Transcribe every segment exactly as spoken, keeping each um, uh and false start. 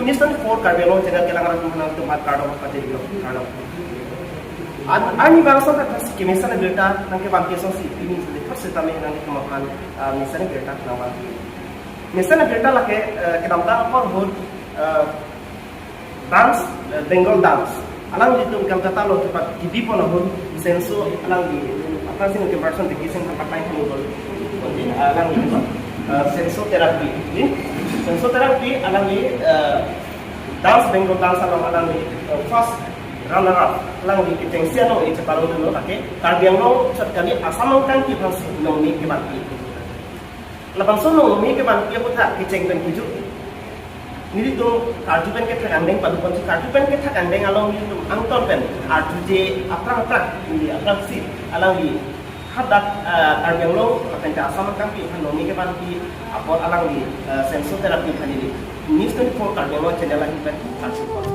News twenty-four Karbi Anglong channel kelang arat atum aphan nangtum aphan kardom pajirlo, kardom. An, arnivang asonthotsi kemesen abirta nangkevan ke asonsi pini suli thot setame nangtum aphan, ah, mesen abirta nangvan ke. Mesen abirta lake, eh, kedamtang apor ahut, eh, dance, eh, Bengal dance. Alanglitum Kolkata along kepakibi pon ahut senso alangli, aphrangsi nangtum person deki sing patai kami bol. Alangli, eh, senso therapy. Ni, senso therapy alangli, eh, dance, Bengal dance along alangli, eh, first runner up. Alangli kechengsi anong-e chepalongdunlo, lake Karbi Anglong chot kali, Assam angkang kiphansi nongni kevanpi. Labangso nongni kevanpi aputhak kecheng pen kejut. Nelitum karju pen kethak angdeng padu ponsi, karju pen kethak angdeng along nelitum angton pen arjuje aphrang aphrang, neli aphrangsi alangli hadak, eh, Karbi Anglong lapen ke Assam angkang kiphan nongni kevanpi apot alangli, eh, senso therapy aphan neli News twenty-four Karbi Anglong channel ahin pen kardom.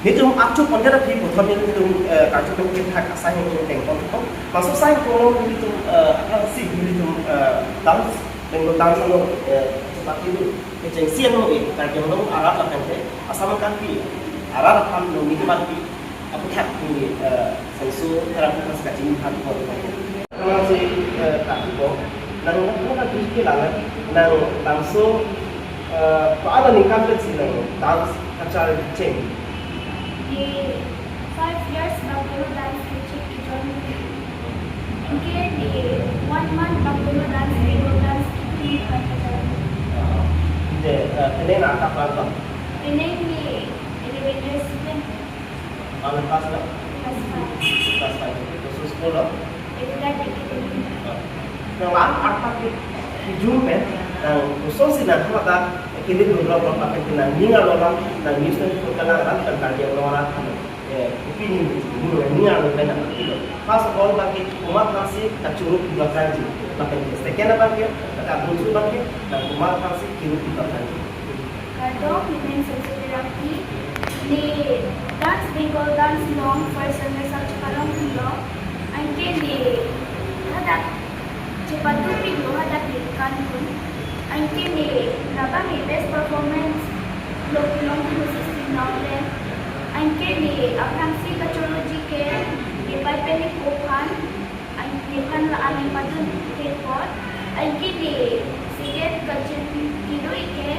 Nelitum achu ponjara phi puthot nelitum, eh, karju pen kethak asai heng heng tengpon thok. Maso sai ko nelitum, eh, aphrangsi nelitum, eh, dance, Bengal dance along, eh, chepakidun. Kechengsi anong-e, Karbi Anglong arat lapen ke Assam angkang arat aphan nongni kevanpi aputhak neli, eh, senso therapy aphan kachini aphan pon. Nangsi, eh, kaki ko, nang nang nang kaki ke lala, nang bangso, eh, ko-an aningkan pensi nang dance kachar cheng? Ye five years bang dolo dance kecheng kejoin. Anke ye one month bang dolo dance, Bengal dance kecheng kachar. Ah, de, eh, penang angka pran to? Penang ye eleven years pen. Mane class lo? Class five. Class five. Koson school lo? Evident Academy. Nang la-an arta ke kejun pen, nang kosonsi nang hamata, eh, kini dun lo, lapen ke nang ning arlo lam, nang news nang pun kalang ran, kan Karbi Anglong arat kan. Eh, opinion, ning arlo pen nang kilo. First of all, bang ke komat aphansi kachoro pidun aphanji. Lapen ke second abang ke, kata bunsu bang ke, nang komat aphansi kiro pidun aphanji. Kardom, ne men Senso Terangpi, ne dance Bengal dance along first runner up chepalongdunlo, anke ne hadak chepadopiklo hadak ne kandun, anke ne labang ne best performance lo kelongdun sixteen Nagaland, anke ne aphrangsi kachoroji ke ne pai pen ne ko aphan, An nephan la-an nangpadun ke apot, anke ne second kachin kidoi ke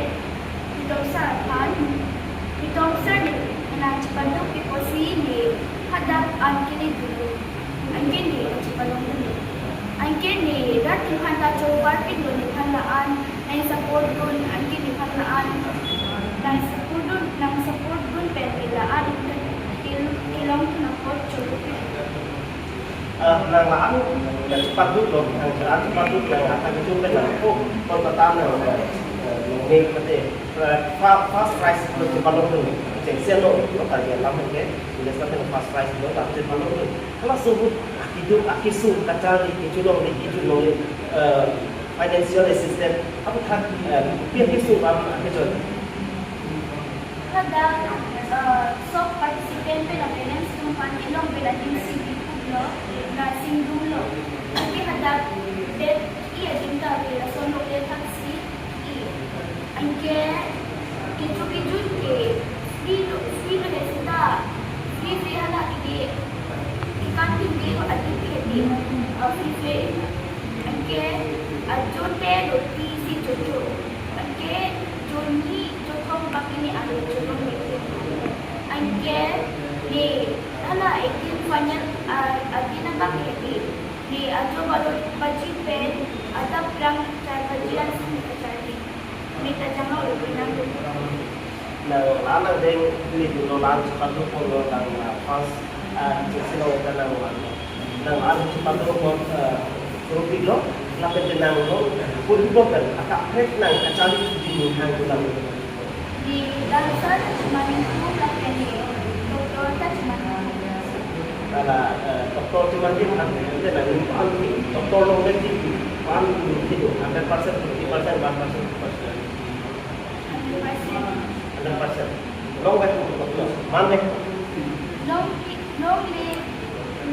Pritom sir aphan. Pritom sir ne nang chepadopik apotsi ne hadak an kele dunlo. Anke ne chepadopik dunlo. Anke ne rat nephan ta chovar pidun nephan la-an nang support dun, anke nephan la-an nang support dun, nang support dun pen ne la-an ke, kelongdun apot chodopik. Ah, nang la-an nang chepadoplo, nang cheran chepadop, nang attack itu kan nang, oh, Kolkata nang, eh, eh, nang ne mate, eh, fa-, first prize lo chepalongdun, chengsi lo, lo Karbi alam ke, India sa kan first prize lo, tapi chepalongdun. Halaso ahut, akidu, akisu, kacharli, kechulongri, kechulongri, eh, financial assistance, aputhak, eh, pi akisu, am, akechoi. Hadak, eh, sok participant pen apeleng sung pan kelong pen adim si bikuk lo, na singdum lo. Anke hadak det i adim ta ave lason lo le thaksi i. Anke kecho kejun ke free lo, free lo he seta. Free free hala ke kekan pin ke lo adim ke di, eh, free free. Anke ajo te lo ti si chocho. Anke jonni chothom bak ini alo chotong bek. Anke ne hala eighteen final, ah, adin abak ini. Ne ajo balo baji pen adap rang char baji an sini kacharli. Meta jama lo pinang lo. Nang la-an angdeng neli dunlo, la-an chepadopik lo, nang, ah, first, ah, chengsi lo ka nang la-an. Nang la-an chepadopik, ah, group lo, lapen ke nang lo, pun lo kan, akaprek nang kacharli di ni hang tulang. Di dancer ta chemaningtum lapen di doctor ta chemaningtum. Ala, eh, doctor chiman jin an, eh, na, an doctor longledet jin an, hundred percent, fifty percent, one percent, two percent. Hundred percent. Longledet, doctor. Mane? Long, longle,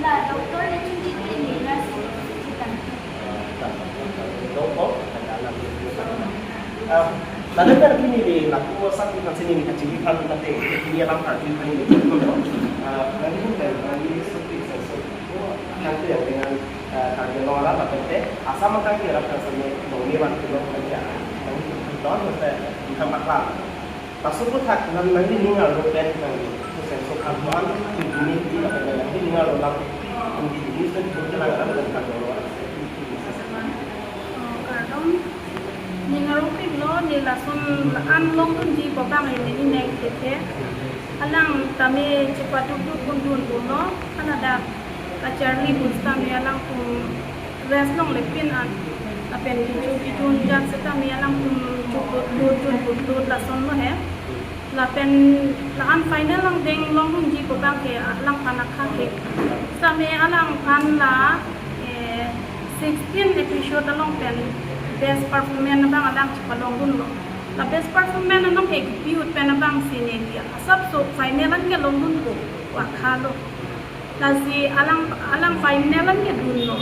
la doctor le chunji te ni nursing chitan. Ah, ladak kan pini di lapu sat kan sini ni kachingki kan mate, pini alam kan pini ni. Ah, nangli kan, nangli supi senso. Kan tu yang dengan, ah, kan dia lora apa tente, asam kan kira kan sini, nong ni wan kilo kan ya. Nangli don mate, ikan bakla. Laso aphuthak nang, nangli ning arlo pen nangli, so senso kan tuan, tu juni di apa nangli ning arlo lam, di juni so di juni lang lam dan kan arlo. Oh, kardom. Ning arlopik lo, ne lason la-an longdunji pu abang ne neng thethe. Alang tame chepadukduk bundun uno, haladak kacharli bun sitame alangtum rest longle pin an. Lapen kejun kejun jat sitame alangtum chuklut lut jun lut lut lason lo he. Lapen la-an final angdeng longdunji pu abang ke alangphan akha ke. Sitame alangphan la, eh, sixteen episode along pen best performance abang alang chepalongdunlo. La best performance along ke kipi ahut pen abang si neli asapso final an ke longdunpo, akha lo. Lasi alang, alang final an ke dunlo.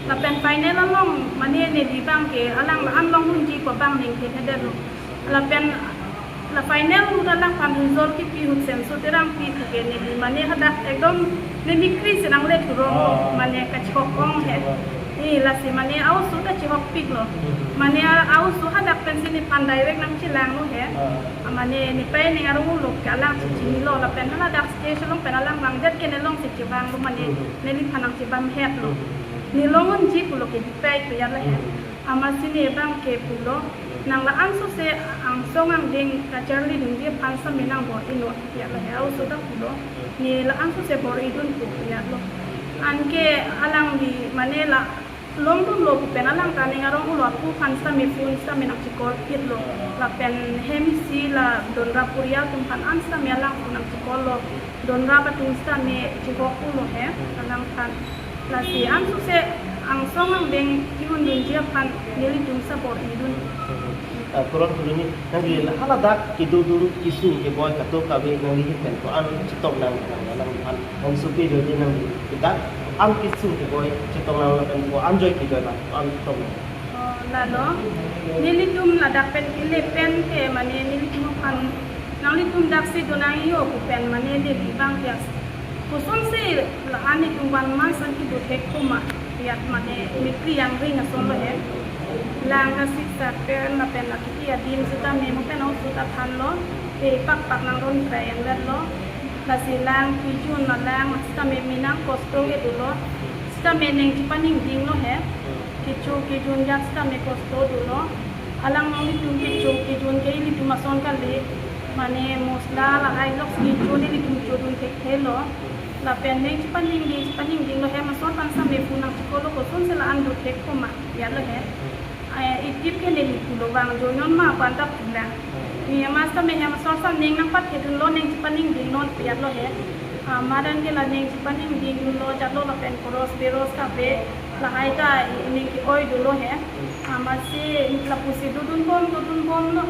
Lapen final along mane neli abang ke alang la-an longdunji pu abang neng thethedetlo. Lapen la final ahut alangphan result kipi ahut Semso Terangpi pu ke neli mane hadak ekdom ne mikri si nangle thurong, oh, mane kachok ong he. Oh. Ni lasi mane a-oso ta chihokpiklo. Hmm. Mane a-, a-oso hadak pensi nephan direct nangchelanglo he. Ah. Mane nepei ning arong ulo ke alang chechinilo lapen haladak stage along pen alang vangdet ke ne longsi chevanglo mane, hmm, neliphan nangchevang hetlo. Hmm. Ne longdunji pulo ke dipei ko ya la he. Hmm. Amatsi ne abang ke pulo, nang la-an sose angsong angdeng kacharli dunji aphan sitame nang bor-inon ya la he, a-oso ta pulo. Ne la-an sose bor-idunpo ya lo. Anke alangli mane la longdunlo pu pen alang ta ning arong ulo, apuphan sitame phone sitame nangche-call kitlo. Lapen hem isi la donrap purial atumphan an sitame alang phone nangche-call lo. Donrap atum sitame chihok ulo he, alangphan. Lasi an sose angsong angdeng kihundunji aphan nelitum sose bor-idun. Ah, kurang dulu ni, nangli haladak kedodun kesung keboi kato kave nangli pen ko-an chetong nang, nang, nang, nang, nang supi jodi nangli kita an kesung keboi chetong nang lapen ko-an joi kejoi nang, ko-an chetong nang. Oh, lalo, nelitum ladak pen kele pen ke mane nelitum aphan nanglitum daksi donang yo pu pen mane neli abang ke kosonsi la-an itum one month an kedo thek koma, ya mane mikri angring ason lo he. Lang kasiksak pen lapen la kiti adim sitame mo pen a-oso ta thanlo, pe pakpak nang ron krai ang lo. Lasi lang kejun alang sitame menang kosto ke dolo. Sitame neng chepaningdinglo he. Kecho kejun jat sitame kosto dolo. Alang nanglitum kecho kejun ke ilitum ason kali. Mane mosla lahai lok kecho nelitum chodun thekthelo. Lapen neng chepaningding, chepaningdinglo hem asor aphan sitame phone nangche-call lo, kosonsi la-an do thek koma ya lo he. Eh, itip ke neli pulo vang joinon ma aphan ta pulang. Ni ama sitame hem asor sitame neng nangpathedunlo, neng chepaningdingnon ya lo he. Ama dan ke la neng chepaningdingdunlo jatlo lapen koros beros kave lahai ta neng ke-oi dolo he. Amatsi lapusi dodunbom, dodunbomlo.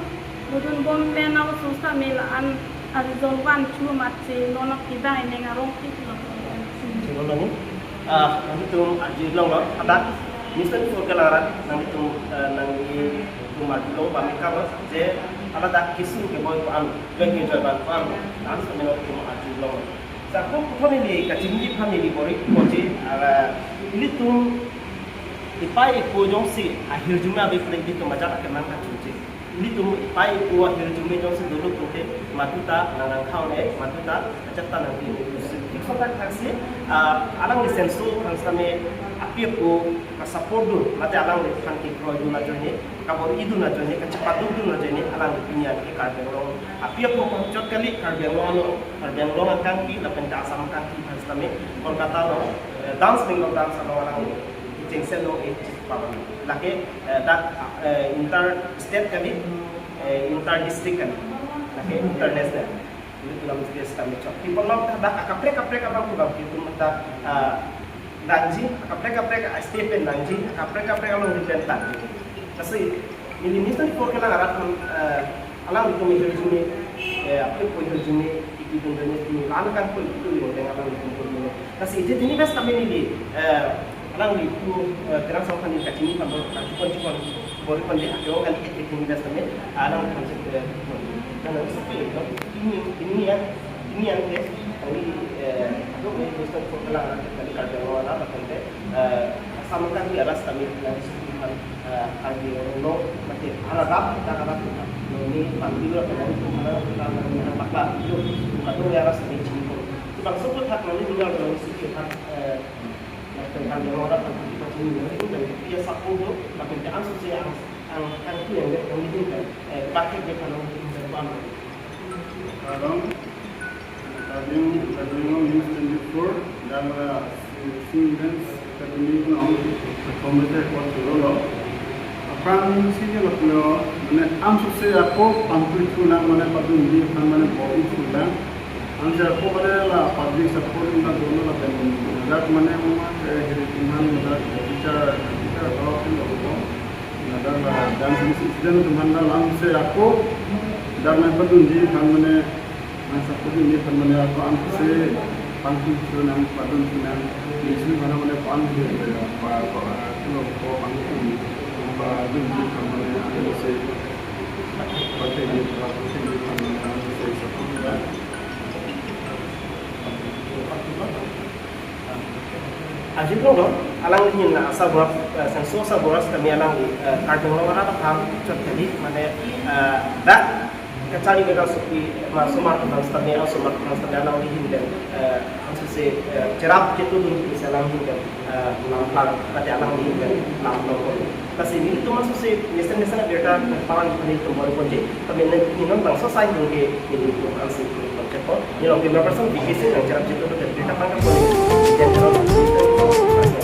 Dodunbom pen a-oso sitame la-an a-result vanthu amatsi non aphi abang neng arong pik lo. Chiro nani? Ah, nanglitum arjulonglo, hadak Mister Four Kalaran, nanglitum, eh, nanglitum arjulong pamikar lo, je haladak kesung keboi ko-an, joi kejoi abang ko-an, langsung nanglitum arjulong. Sako puthot neli kachingki aphan neli bor-i puji, ah, ilitum ipei ipo jongsi ahirjume ave pule ilitum ajat akemang kachingki. Ilitum ipei ipo ahirjume jongsi dolo pulote madu ta nang nangkhau ne, madu ta ajat ta nangpi ne. Thik sontak thaksi, ah, alangli Semso aphan sitame api apo ka-support dun, mate alangliphan kekroidun ajoine, kabor-idun ajoine, kachepadukdun ajoine, alangli pini an ke Karbi Anglong api apo pangchot kali, Karbi Anglong along, Karbi Anglong akangpi lapen ta Assam akangpi aphan sitame Kolkata along, eh, Dance Bengal Dance along alangli chengsen long-e chipabang. Lake, eh, dak, eh, inter state kali, eh, inter district kali, lake international. Ilitum lam stage kami chot. People lam ta dak akaprek kaprek abang tu bang ilitum ta, ah, dangji, akaprek kaprek a step pen dangji, akaprek kaprek along depend dangji. Lasi neli nisan por kelang arat kan, eh, alanglitum hirjume, eh, apre po hirjume, iki dun dun ni lan kan po itu yang dengan alanglitum hirjume. Lasi isi pini bas kami neli, eh, alanglitum, eh, terang sama kami kachini kan bor kachikon chikon bor kan di akhir kan isi pini bas kami, alanglitum se, eh, kan seperti itu. Ini, ini yang, ini yang ke, kami, eh, aduh, ini terus kan kelang arat kami kerja lawan apa kan deh, eh, sama kan di aras kami lagi sudah, eh, kami lo mati aradap, kita aradap kita. Ini panggil apa lagi, mana kita mana bakla itu, atau ya aras kami cingko. Itu bangso pun hak kami tinggal dalam sisi hak, eh, yang kami orang akan kita cingko itu dan dia sapu itu, tapi dia ansu si ang, ang, ang itu yang dia kami tinggal, eh, pakai dia kalau kita bantu. Kadong, kadong news twenty-four, dan, uh, students, kadang ni nong, committee ko churolo. Aphrang si ni lo, mane, ansu se ako, pampri chulang, mane, padun di, aphan, mane, boi chulang. Ansu ako, mane, la, public support, na dono, la, pen, dak, mane, mama, eh, hiri tuman, dak, teacher, teacher, lo, lo, lo. Ladak la dam sini si student atum aphan la lam se ako dak nangpadunji aphan mane nangsapadunji aphan mane ako ansi pangki chu nangpadun chu nang isi aphan mane pangki pa pa lo ko pangki padunji aphan mane ansi pangki pangki aphan mane ansi sapadun. Ajit lo, alangli hin, eh, asar boras, eh, senso asar boras kami alangli, eh, Karbi Anglong arat aphan chot kali, mane, eh, dak kachari ke dak supi, ma sumar kami, ah, sumar kami alangli hin pen, eh, ansi se, eh, cherap ketu dun si alangli hin pen, eh, lam plang, tati alangli hin pen lam long ko. Lasi nelitum ansi se mesen mesen abirta palang nelitum bor ponji. Tapi neli non bangso sign dun ke nelitum ansi pon chepo. Neli long ke person B K C yang cherap chetu ke abirta pangka pon. Yang cherap chetu.